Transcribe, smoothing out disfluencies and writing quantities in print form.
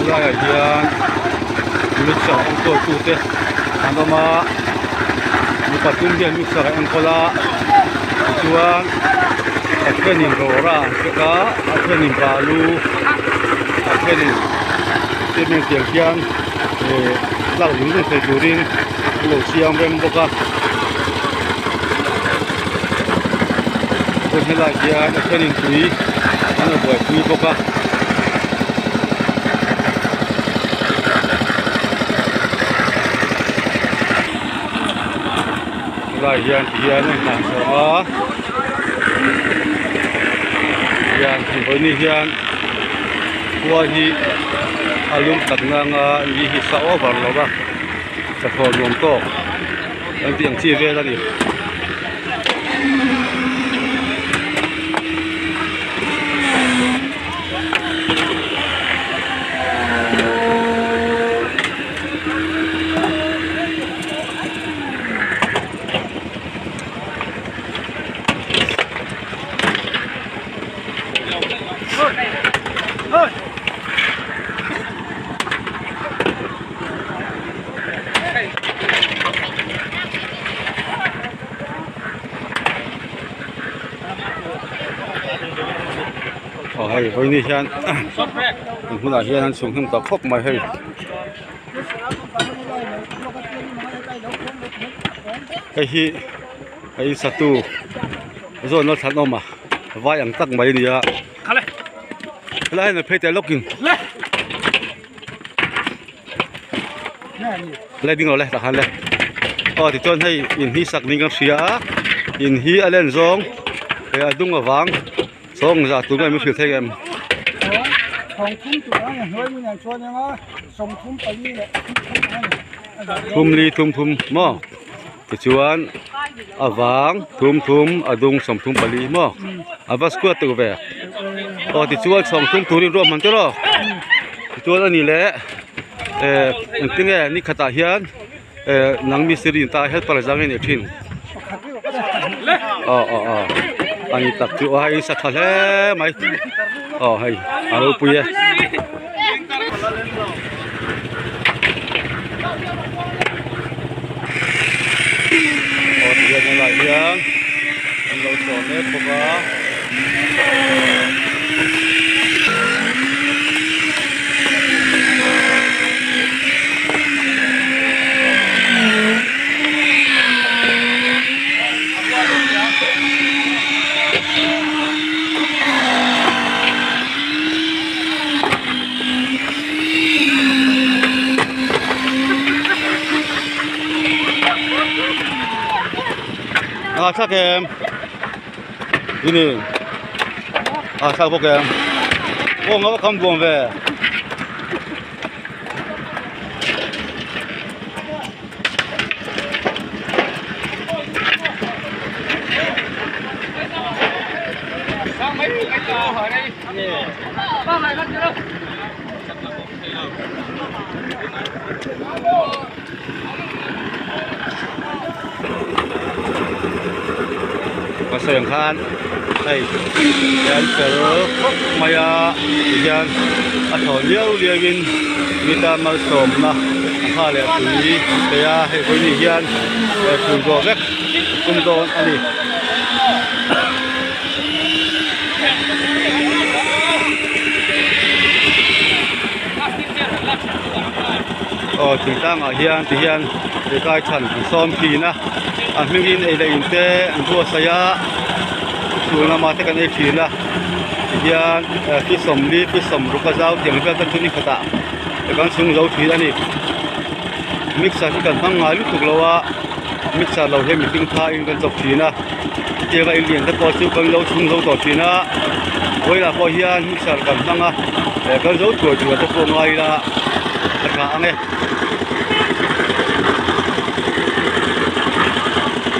Helaiah hian mixer enkawl tute an awm a mi pathum hian mixer an enkawl a tichuan a thenin rawra an pack a a thenin balu a thenin cement tiang hian eh tlak zung zung thei turin an lo siam rem bawk a chuan helaiah hian a thenin tui an lo buaipui bawk a. Helai hian ti hian a inhlan chhawng a hian vawiin hian khua hi a lum tak nang a ni hi sa over lo va chawhhlawh nuam tawk an tih ang chi vel a ni. Aw hei vawiin hian in hmunah hian an chhung hnem ta khawp mai hei. Hei hi a in satu zawn a thlan awm a vai ang tak mai a ni a helai hian an phei tel lawkin le ding lo le tah khan le aw tichuan hei in hi sak niin kan hria a in hi a len zawng eh a dung avang sawng zah tur nge min hrilh thei em. Thum li thum thum maw tichuan a vang thum thum a dung sawmthum pali maw a va square tur ve aw tichuan sawmthum turin ruahman te rawh tichuan a ni leh eh engtinge ni khatah hian eh nang mistiri in ta helper zang i nei thin aw aw aw a ni tak chu a hei sa tha hle mai aw hei a ropui e. Aw tihian helaiah hian an lo chawh mek bawk a. À thak em ini à thak bawk em aw nga va kham buam ve. Ka sawi ang khan hei hian fel khawp mai a tihian a thaw liau liau in mita malsawmna a ngha leh tui an pe a hei vawiin hian chhun zawh vek tum dawn a ni. Aw thingtlang ah hian ti hian kai chhan an sawm thin a a hming in ei leh in te an buatsaih a chhun lamah te kan ei thin a ti hian pi sawmli pi sawmruk a zau tiang vel te chu ni khatah kan chhung zo thin a ni mixer hi kan hmang ngai lutuk lo a mixer lo hian mihring tha in kan chawp thin a hetianga in lian te pawh chu kan lo chhung zo tawh thin a vawilah pawh hian mixer kan hmang a eh kan zo thuai thuai te pawh ngai ila a tha ang e.